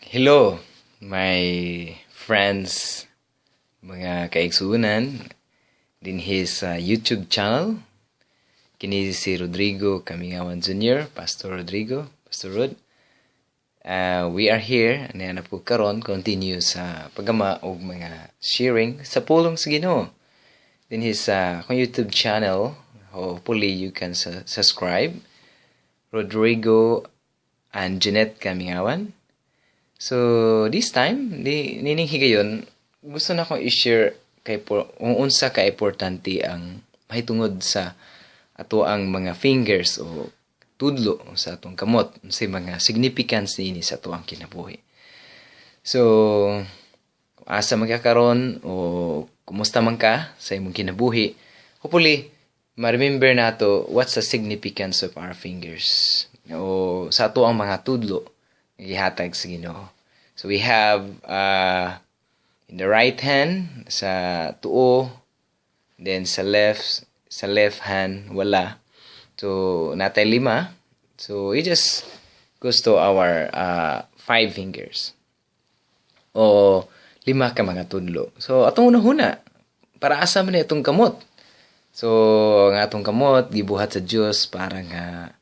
Hello, my friends, mga kaigsuonan dinhi sa YouTube channel. Kini si Rodrigo Kamingawan Jr., Pastor Rodrigo, Pastor Rod. We are here, naa na po karon, continue sa paggama og mga sharing sa pulong sa Ginoo dinhi sa akong YouTube channel. Hopefully you can subscribe. Rodrigo and Jeanette Kamingawan. So, this time, di, nining higayon, gusto na akong i-share kay kung unsa ka importante ang mahitungod sa ato ang mga fingers o tudlo sa atong kamot, unsay mga significance niini sa ato ang kinabuhi. So, kung asa man ka karon o kumusta man ka sa imong kinabuhi, hopefully ma-remember nato what's the significance of our fingers o sa ato ang mga tudlo nga gihatag sa Ginoo. So we have in the right hand sa tuo, then sa left hand wala. So natay lima. So it just goes to our five fingers. O lima ka mga tudlo. So atong una-huna, para asa man itong kamot? So ang atong kamot gibuhat sa Dios para nga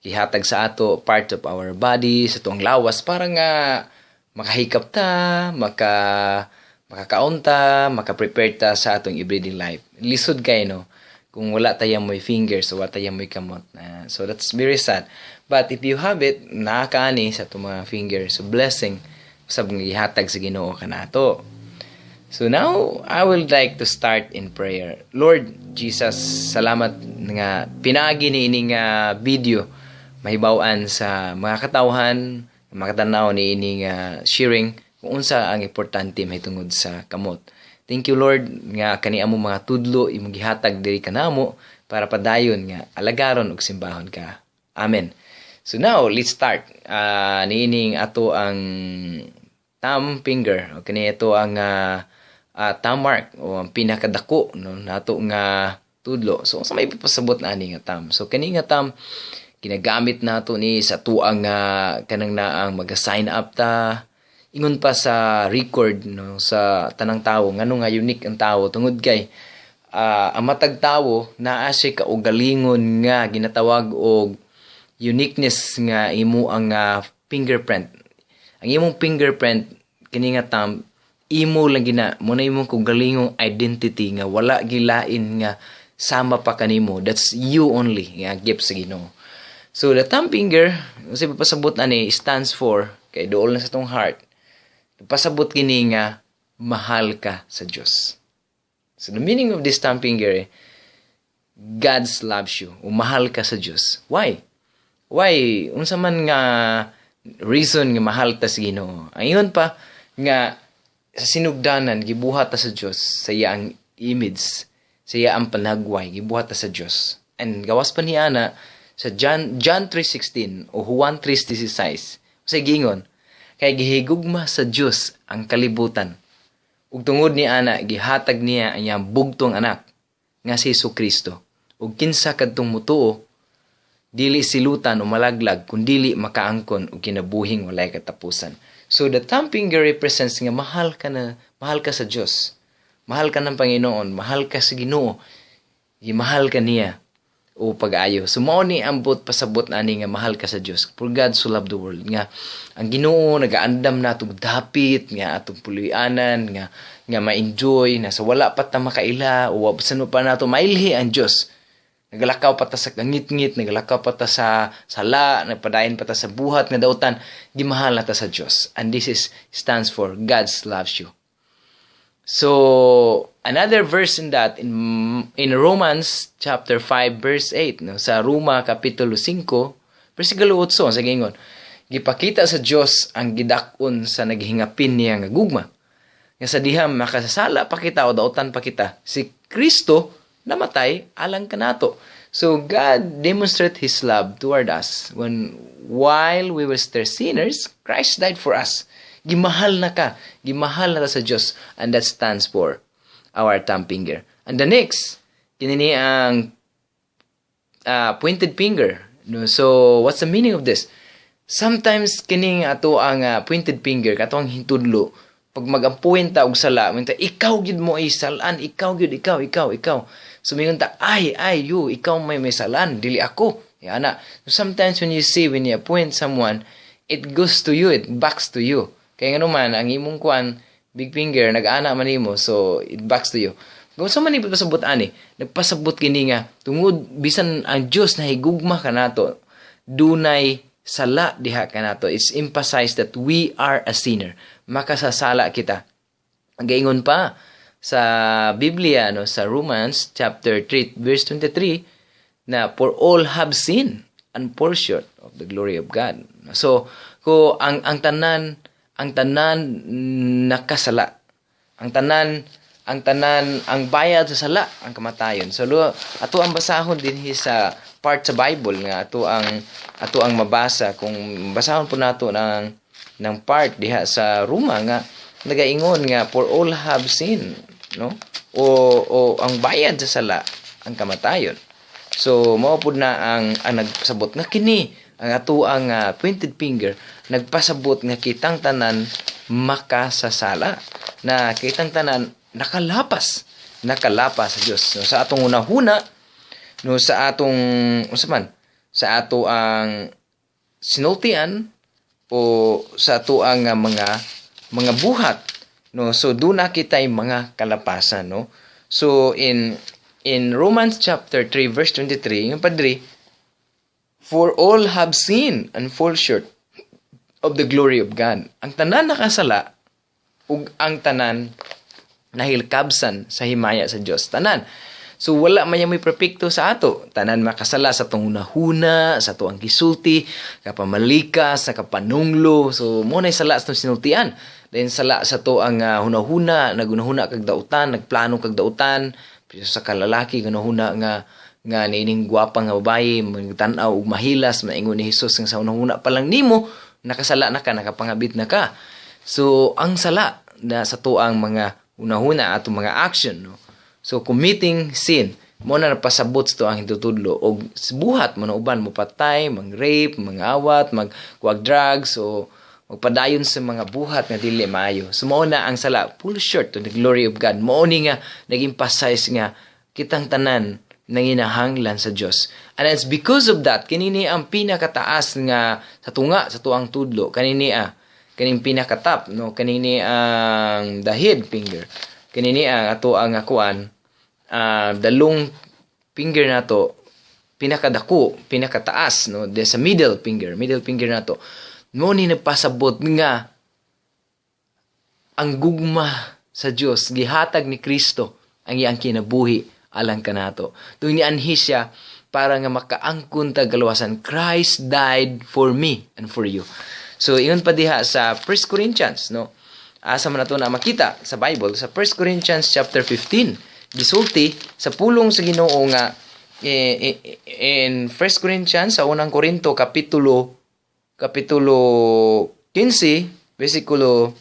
gihatag sa ato, part of our body, sa atong lawas, para nga makahikap ta, makakaon ta, maka-prepare ta sa atong everyday life. Lisod kay, no, kung wala tayo mo'y fingers o wala tayo mo'y kamot. So that's very sad. But if you have it, naa kaani sa atong mga fingers. So blessing sa nga gihatag sa Ginoo kanato. So now, I would like to start in prayer. Lord Jesus, salamat nga pinaagi ni ini nga video mahibaw-an sa mga katawhan, makatanaw ni ini nga sharing kung unsa ang importante mahitungod sa kamot. Thank you, Lord, nga kani among mga tudlo imong gihatag diri kanamo para padayon nga alagaron ug simbahon ka. Amen. So now let's start. Niining ato ang thumb finger. O kani ito ang thumb mark o ang pinakadako, no, nato nga tudlo. So unsa may ipasabot na ani nga thumb? So kani nga thumb, ginagamit nato ni sa tuang kanang naang mag-sign up ta. Ingon pa sa record, no, sa tanang tawo, ngano nga unique ang tawo? Tungod kay ang matag tawo naa siya kaugalingon nga ginatawag og uniqueness nga imo ang fingerprint. Ang imong fingerprint, kini nga thumb, imo lang gina mo na imong kaugalingong identity nga wala gilain nga sama pa kanimo. That's you only nga gift sa Ginoo. So the thumb finger, kasi pasabot ani, stands for kay duol na sa tong heart. Pasabot kini nga mahal ka sa Dios. So the meaning of this thumb finger, eh, God loves you. O mahal ka sa Dios. Why? Why? Unsa man nga reason nga mahal ta sa Ginoo? Ang ingon pa nga sa sinugdanan gibuhat ta sa Dios sa iyang image, sa iyang panagway, gibuhat ta sa Dios. And gawas pa niya na sa John 3:16 o Juan 3:16 sa gingon kay gihigugma sa Dios ang kalibutan ug tungod ni ana gihatag niya ang iyang bugtong anak nga si Kristo, ug kinsa kadtong mutuo dili silutan o malaglag kundili makaangkon og kinabuhing walay katapusan. So the thumb finger represents nga mahal ka na, mahal ka sa Dios. Mahal ka ng Panginoon, mahal ka sa Ginoo. Gimahal ka niya o pag-ayo. So mao ni ang buot pasabot ani nga mahal ka sa Dios. For God so loved the world nga ang Ginoo nagaandam nato dapit nga atong puloy-anan nga ma-enjoy na sa wala pa ta makaila o bisan pa nato mailhi ang Dios. Nagalakaw pa ta sa kangitngit, nagalakaw pa ta sa sala, nagpadayon pa ta sa buhat nga dautan, gimahal na ta sa Dios. And this is stands for God loves you. So, another verse in that, in Romans chapter 5 verse 8, no, sa Roma kapitulo 5 versikulo 8, sa gingon, gipakita sa Dios ang gidak-on sa naghingapin niya nga gugma. Nga sa diha makasasala pa kita o dautan pa kita, si Kristo namatay alang kanato. So God demonstrate His love toward us when while we were still sinners, Christ died for us. Gimahal na ka. Gimahal na ta sa Diyos. And that stands for our thumb finger. And the next, kini ang pointed finger. No? So, what's the meaning of this? Sometimes kining ato ang pointed finger, kato ang hintudlo, pag mag-point ta og sala, minta ikaw gyud mo ay salan, ikaw gyud, ikaw, ikaw, ikaw. So mingon ta, "Ay, ay, you, ikaw may salan, dili ako." Yana. So sometimes when you appoint someone, it goes to you, it backs to you. Kaya nga naman, ang imong kuan, big finger, nag-ana man nimo, so it backs to you. Kung sa man ipasabot ani, nagpasabot kini nga, tungod bisan ang Dios na higugma kanato, dunay sala diha kanato. It's emphasized that we are a sinner. Makasasala kita. Ang gaingon pa sa Biblia, no, sa Romans chapter 3 verse 23 na for all have sinned and fall short of the glory of God. So, ko ang tanan nakasala. Ang tanan, ang bayad sa sala ang kamatayon. So ato ang basahon din sa part sa Bible nga ato ang mabasa, kung basahon po nato ng part diha sa Roma nga nagaingon nga for all have sinned, no, o ang bayad sa sala ang kamatayon. So mao pud na ang nagpasabot nga kini ang ato ang pointed finger, nagpasabot nga kitang tanan makasasala, na kitang tanan nakalapas sa Dios, no, sa atong hunahuna, no, sa atong unsa man, sa ato ang sinultian o sa ato ang mga buhat, no. So duna kitay mga kalapasan, no. So in Romans chapter 3 verse 23 yung padre, for all have sinned and fall short of the glory of God. Ang tanan nakasala ug ang tanan nahilkabsan sa himaya sa Dios, tanan. So wala man may perpekto sa ato. Tanan makasala sa atong hunahuna, sa ato ang gisulti, kapamalika, sa kapanunglo. So mo na sala sa atong sinultian. Then sala sa ato ang hunahuna, nagunahuna kag dautan, nagplano kag dautan. Pero sa kalalaki gunahuna nga niining gwapa nga babae, magtan-aw og mahilas, maingon ni Hesus nga sa hunahuna pa lang nimo nakasala na ka, nakapangabit na ka. So ang sala na sa tuang mga hunahuna, atong mga action, no. So committing sin mo na napasabot sa ang hitutudlo og buhat mo na uban mo patay, mang-rape, mangawat, magkuhag drugs o magpadayon sa mga buhat nga dili maayo. So mao na ang sala, fall short to the glory of God. Mao ni nga nag-emphasize nga kitang tanan nanginahanglan sa Dios. And it's because of that kinini ang pinakataas nga sa tunga sa tuang tudlo, kanini kaning pinakatap, no, kanini ang the head finger, kanini ang ato ang akuan, dalong finger nato, pinakadako, pinakataas, no, de sa middle finger nato. Mo ni nagpasabot nga ang gugma sa Dios, gihatag ni Kristo ang iyang kinabuhi alang kanato. Tung nianhi siya para nga makaangkon ta galuwasan. Christ died for me and for you. So ingon pa diha sa 1 Corinthians, no, asa man nato na makita sa Bible, sa 1 Corinthians chapter 15, gisulti sa pulong sa Ginoo nga in 1 Corinthians, sa unang Korinto, kapitulo 15, versikulo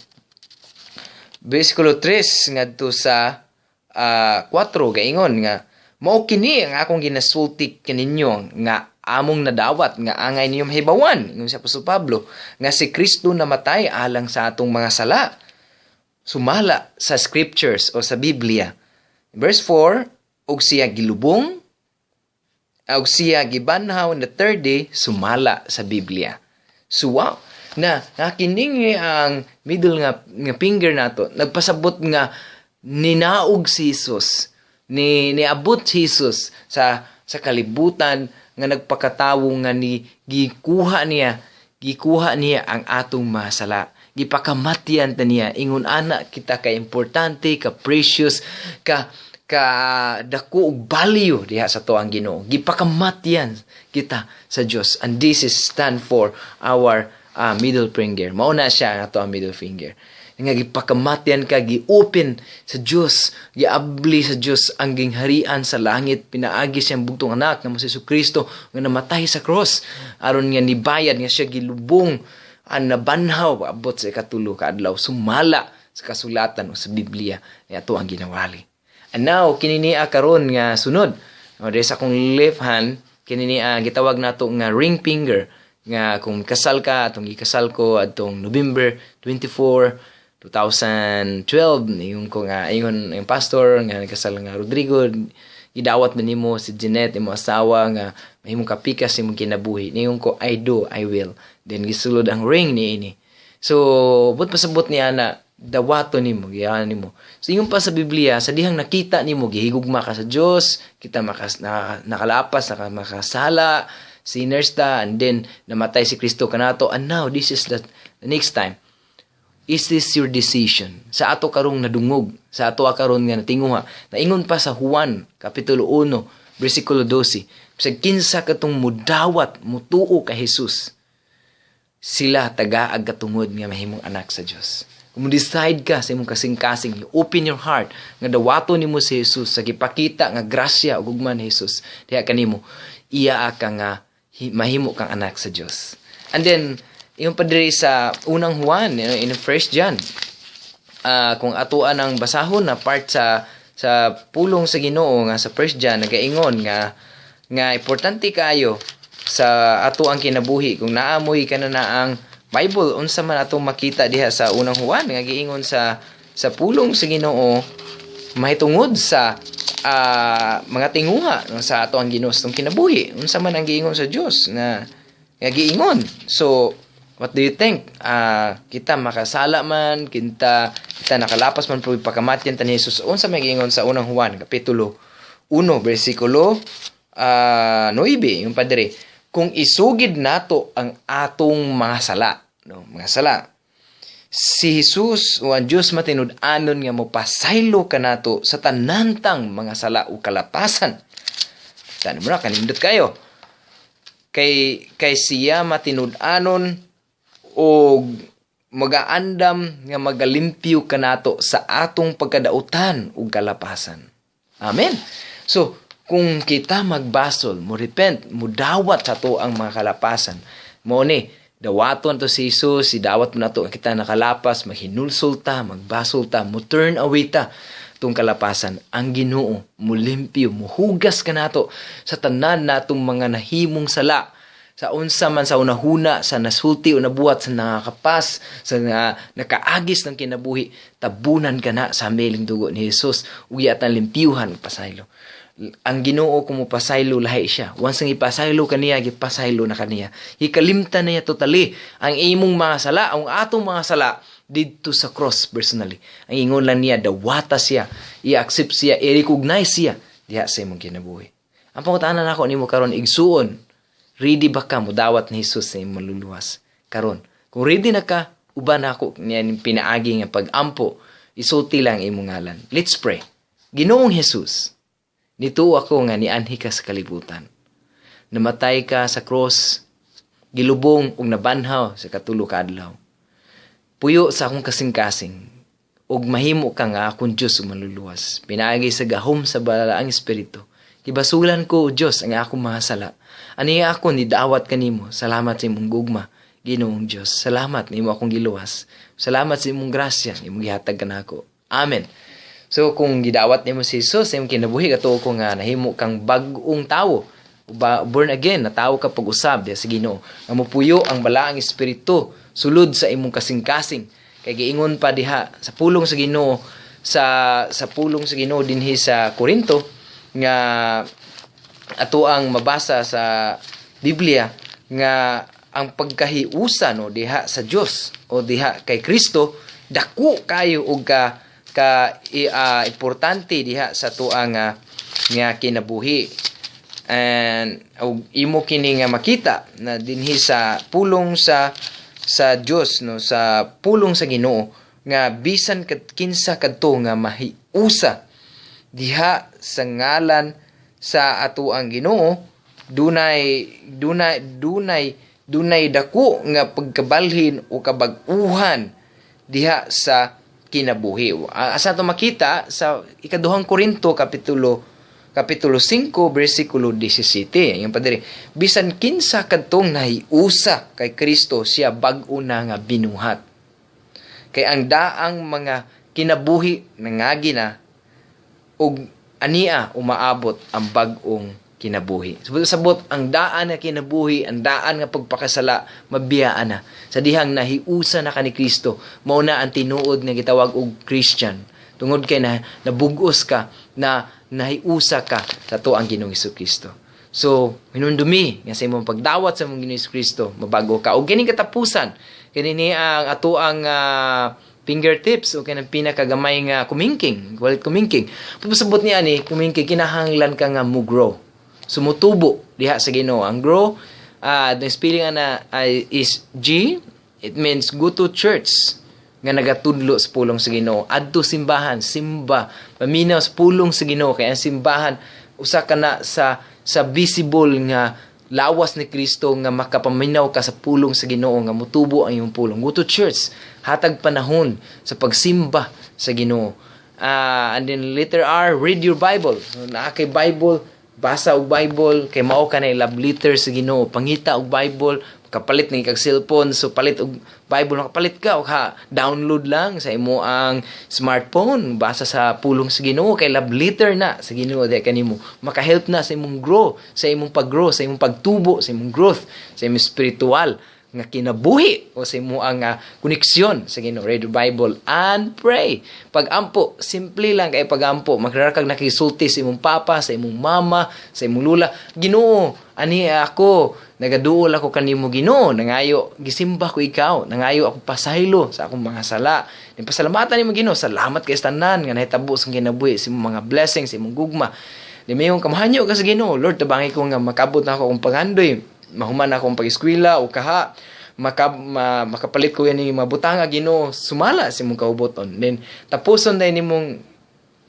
3 ngadto sa 4, gaingon nga mao kini ang akong ginasulti kaninyo nga among nadawat nga angay ninyo mahibawan, ingon si Apostol Pablo, nga si Kristo namatay alang sa atong mga sala sumala sa scriptures o sa Biblia. Verse 4, ug siya gilubong ug siya gibanhaw on the third day sumala sa Biblia. So wow, na kining ang middle nga finger nato nagpasabot nga ninaog si Jesus, ni niabot si Jesus sa kalibutan nga nagpakatawo, nga ni gikuha niya ang atong mga sala, gipakamatyan ta niya. Ingon ana kita ka importante, ka precious, ka dako og value diha sa to ang Ginoo. Gipakamatyan kita sa Dios. And this is stand for our middle finger. Mao na siya ang ato ang middle finger nga gipakamatyan ka, gi-open sa Dios, giabli sa Dios ang gingharian sa langit pinaagi siyang bugtong anak nga mo si Kristo nga namatay sa cross aron nga nibayad, nga siya gilubong ang nabanhaw abot sa ikatulo ka adlaw sumala sa kasulatan o sa Biblia ni ato ang ginawali. And now kini niya karon nga sunod. O, sa akong left hand, kini niya gitawag nato nga ring finger. Nga kung kasal ka, atong gikasal ko adtong November 24, 2012, ingon ko nga, ingon ang pastor nga nagkasal nga, "Rodrigo, gidawat ba nimo si Jeanette, imong asawa, nga mahimong kapikas imong kinabuhi?" Ningon ko, "I do, I will." Then gisulod ang ring ni ini. So, but pasabot niya na dawato nimo, giyahan nimo. So ingon pa sa Biblia, sa dihang nakita nimo gihigugma ka sa Dios, kita makas na, nakalapas, makasala, sinners ta, and then namatay si Kristo kanato, and now this is the next time. Is this your decision? Sa ato karong nadungog, sa ato karon nga natinguha, naingon pa sa Juan kapitulo 1 bersikulo 12, bisag kinsa katong mudawat, mutuo kay Jesus, sila tagaag katungod nga mahimong anak sa Dios. Kung decide ka sa imong kasing-kasing, you open your heart nga dawato nimo si Jesus sa gipakita nga grasya ug gugma ni Jesus diha kanimo, iya ka nga mahimo kang anak sa Dios. And then ingon pa diri sa Unang Juan, in First John, kung atoa ang basahon na part sa pulong sa Ginoo nga sa First John, nagaingon nga importante kaayo sa ato ang kinabuhi. Kung naamoy ka na na ang Bible, unsa man atong makita diha sa Unang Juan nga giingon sa pulong sa Ginoo mahitungod sa mga tinguha, no, sa ato ang Ginoo sa kinabuhi? Unsa man ang giingon sa Dios na nga giingon? So what do you think? Kita makasala man kita, kita nakalapas man, pero pakamatyan ta ni Jesus. Unsa may giingon sa Unang Juan kapitulo 1 bersikulo 9? Yung padre, kung isugid nato ang atong mga sala, no, mga sala, si Jesus o ang Dios matinud-anon nga mopasaylo kanato sa tanantang mga sala o kalapasan. Tano mo na kanindot kayo. Kay siya matinud-anon og magaandam nga magalimpyo kanato sa atong pagkadautan ug kalapasan. Amen. So, kung kita magbasol, mo repent, mo dawat sa ato ang mga kalapasan, mo ni dawaton to si Jesus, idawat mo nato kita nakalapas, maghinulsol ta, magbasol ta, mo turn away ta tong kalapasan, ang Ginoo mulimpyo, muhugas kanato sa tanan natong mga nahimong sala, sa unsa man sa unahuna, sa nasulti o nabuhat, sa nakakapas, sa nakaagis ng kinabuhi, tabunan ka na sa miling dugo ni Jesus ug iyatan limpyuhan, pasaylo. Ang Ginoo, kung mopasaylo, lahi siya. Once ang ipasaylo kaniya, gipasaylo na kaniya. Ikalimtan niya totally ang imong mga sala, ang atong mga sala didto sa cross personally. Ang ingon lang niya, dawata siya, i-accept siya, i-recognize siya diha sa imong kinabuhi. Ang pangutana nako nimo karon, igsuon, ready ba ka modawat ni Jesus sa imong luluwas karon? Kung ready na ka, uban ako niya pinaagi nga pag-ampo, isulti lang imong ngalan. Let's pray. Ginoong Jesus, nituo ako nga nianhi ka sa kalibutan. Namatay ka sa cross, gilubong ug nabanhaw sa katulo ka adlaw. Puyo sa akong kasing-kasing ug mahimo ka nga akong Dios ug manluluwas. Pinaagi sa gahom sa Balaang Espiritu, gibasulan ko, o Dios, ang akong mga sala. Aniya ako nidawat kanimo. Salamat sa imong gugma, Ginoong Dios. Salamat nimo akong giluwas. Salamat sa imong grasya imong gihatag kanako. Amen. So kung gidawat nimo si Jesus sa imong kinabuhi, katuo ko nga nahimo kang bag-ong tawo. Ba, born again, natawo ka pag-usab diha sa Ginoo. Nga mopuyo ang Balaang Espiritu sulod sa imong kasing-kasing. Kay giingon pa diha sa pulong sa Ginoo sa pulong sa Ginoo dinhi sa Korinto nga ato ang mabasa sa Biblia nga ang pagkahiusa, no, diha sa Dios o diha kay Kristo dako kayo og ka importante diha sa tuang nga kinabuhi. And og imo kini nga makita na dinhi sa pulong sa Dios, no, sa pulong sa Ginoo nga bisan kad kinsa kadto nga mahiusa diha sa ngalan sa ato ang Ginoo, dunay dako nga pagkabalhin o kabag-uhan diha sa kinabuhi. Asa to makita? Sa Ikaduhang Korinto kapitulo 5 bersikulo 17. Yung padre, bisan kinsa kadtong nahiusa kay Kristo, siya bag-o na nga binuhat. Kay ang daang mga kinabuhi nangagi na ug ania umaabot ang bag-ong kinabuhi. So, sabot ang daan nga kinabuhi, ang daan nga pagpakasala, mabiyaan na. Sa dihang nahiusa na ka ni Kristo, mao na ang tinuod nga gitawag og Christian. Tungod kay na nabugos ka, na nahiusa ka sa ato ang Ginoong Kristo. So, hinumdumi nga sa imong pagdawat sa imong Ginoong Kristo, mabago ka. Og kining katapusan, kini ni ang ato ang fingertips o kanang pinakagamay nga kumingking, walit kumingking. Pagpasabot niya ani, kumingking, kinahanglan ka nga mo grow. Sumutubo diha sa Ginoo. Ang grow, the spelling ana is G, it means go to church nga nagatudlo sa pulong sa Ginoo. Adto simbahan, simba, paminaw sa pulong sa Ginoo, kay ang simbahan usa ka na sa visible nga lawas ni Kristo nga makapaminaw ka sa pulong sa Ginoo, nga mutubo ang imong pulong. Go to church, hatag panahon sa pagsimba sa Ginoo. And then letter R, read your Bible. So, naa kay Bible, basa og Bible kay mao ka na love letter sa Ginoo. Pangita og Bible, kapalit ni kag cellphone, so palit og Bible, nakapalit ka og ha, download lang sa imo ang smartphone, basa sa pulong sa Ginoo kay love letter na sa Ginoo diha kanimo. Maka-help na sa imong grow, sa imong pag-grow, sa imong pagtubo, sa imong growth, sa imong spiritual nga kinabuhi o sa imo ang koneksyon sa Ginoo. Read the Bible and pray. Pag-ampo, simple lang kay pag-ampo. Magrara kag nakisulti sa imong papa, sa imong mama, sa imong lula. "Ginoo, ani ako, nagaduol ako kanimo, Ginoo, nangayo gisimba ko ikaw, nangayo ako pasaylo sa akong mga sala." Ning pasalamatan nimo Ginoo, salamat kay tanan nga nahitabo sa kinabuhi, sa imong mga blessings, sa imong gugma. Di mayong kamahanyo ka sa Ginoo, "Lord, tabangi ko nga makabot na ako akong pangandoy, mahuman akong pag-eskwela o kaha makapalit ko yan mga butanga, Ginoo, sumala sa imong kaubuton." Then tapuson dahil nimong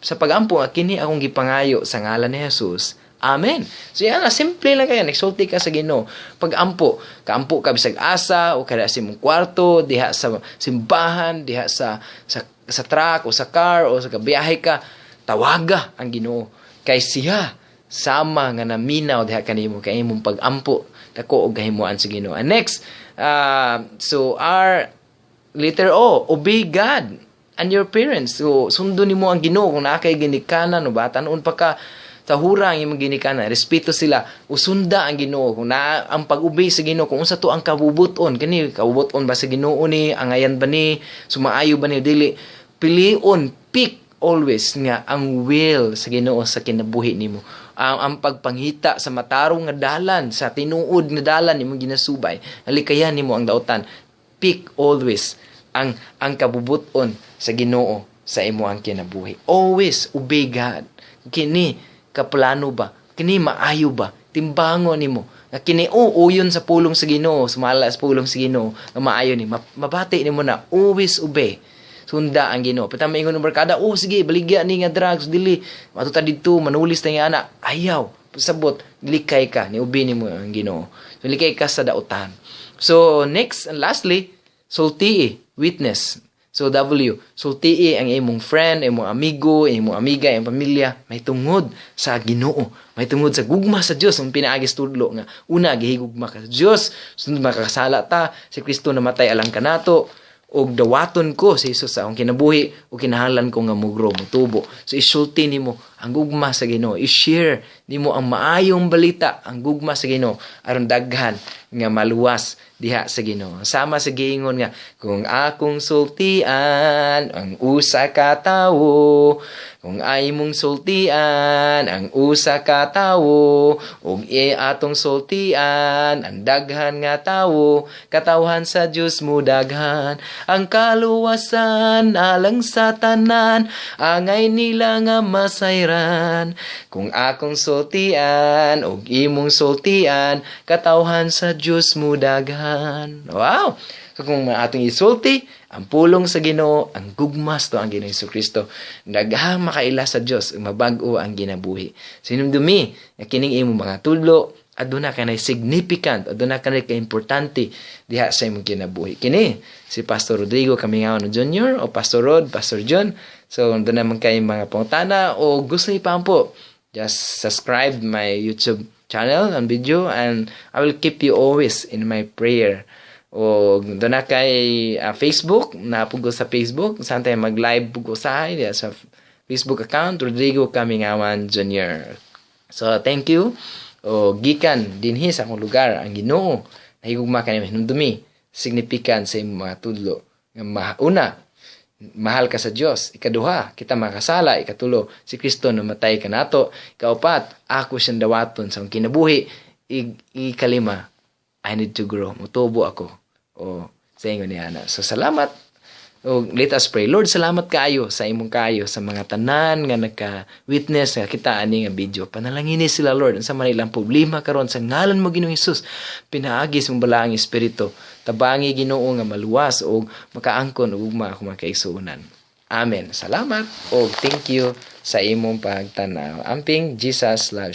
sa pagampo nga, "Kini akong gipangayo sa ngalan ni Jesus. Amen." So yan na, simple lang kaya, nagsulti ka sa Ginoo. Pag-ampo, kaampo ka bisag asa o kada sa imong kwarto, diha sa simbahan, diha sa truck o sa car o sa biyahe ka, tawaga ang Ginoo. Kay siya sama nga naminaw diha kanimo kay imong pag-ampo dako og kahimuan sa Ginoo. And next, so our letter O, obey God and your parents. So sundon nimo ang Ginoo kung naa kay ginikanan o batanon pa ka, tahura ang imong ginikanan, respeto sila, usunda ang Ginoo. Kung na ang pag-obey sa Ginoo, kung unsa to ang kabubuton, kani kabubuton ba sa Ginoo ni, angayan ba ni, sumaayo ba ni dili, pilion, pick always nga ang will sa Ginoo sa kinabuhi nimo. Ang pagpangita sa matarong nga dalan, sa tinuod nga dalan imong ginasubay, halikayan nimo ang dautan. Pick always ang kabubuton sa Ginoo sa imo ang kinabuhi. Always obey God. Kini kaplano ba? Kini maayo ba? Timbangon nimo. Nga kini o uyon sa pulong sa Ginoo, sumala sa pulong sa Ginoo, nga maayo ni mabati nimo na always obey. Sunda ang Ginoo. Pata maingon ng barkada, "Oh sige, baligya ni nga drugs, dili. Mato ta didto, manulis ta nga ana." Ayaw. Sabot, likay ka, ni obey nimo ang Ginoo. So likay ka sa dautan. So next and lastly, sultii, witness. So W, sultii ang imong friend, imong amigo, imong amiga, imong pamilya, may tungod sa Ginoo, may tungod sa gugma sa Dios ang pinaagis tudlo nga una gihigugma ka sa Dios, sunod makakasala ta, si Kristo namatay alang kanato, og dawaton ko si Jesus sa akong kinabuhi ug kinahanglan ko nga mugro, mutubo. So isulti nimo ang gugma sa Ginoo, i-share nimo ang maayong balita, ang gugma sa Ginoo aron daghan nga maluwas diha sa Ginoo. Sama sa giingon nga kung akong sultian ang usa ka tawo, kung ay mong sultian ang usa ka tawo, ug i atong sultian ang daghan nga tawo, katawhan sa Dios mo daghan ang kaluwasan alang sa tanan angay nila nga masayran. Kung akong sultian ug imong sultian, katawhan sa Dios mo daghan. Wow! So kung atong isulti ang pulong sa Ginoo, ang gugmas to ang Ginoo Kristo, daghang makaila sa Dios, mabag-o ang ginabuhi. So hinumdumi nga kining imong mga tudlo aduna kanay significant, aduna kanay ka-importante diha sa imong kinabuhi. Kini si Pastor Rodrigo Camingawan Jr. o Pastor Rod, Pastor John. So doon naman kay mga pangutana o gusto ipampo, just subscribe my YouTube channel and video and I will keep you always in my prayer. O doon na kay Facebook, napugo sa Facebook, saan tayo mag-live pugo sa sa Facebook account, Rodrigo Camingawan Jr. So thank you. O gikan dinhi sa akong lugar, ang Ginoo nahigugma kaniyo. Hinumdumi significant sa imong mga tudlo nga una, mahal ka sa Dios; ikaduha, kita makasala; ikatulo, si Kristo namatay kanato; ikaupat, ako siyang dawaton sa akong kinabuhi; ikalima, I need to grow, mutubo ako o sa ingon ni ana. So salamat. O, let us pray. Lord, salamat kaayo sa imong kaayo sa mga tanan nga naka-witness nga kita ani nga video. Panalangini sila, Lord, unsa man ilang problema karon, sa ngalan mo, Ginoong Hesus, pinaagi sa imong Balaang Espiritu. Tabangi, Ginoo, nga maluwas og makaangkon og ugma ako mga kaigsuonan. Amen. Salamat og thank you sa imong pagtanaw. Amping, Jesus loves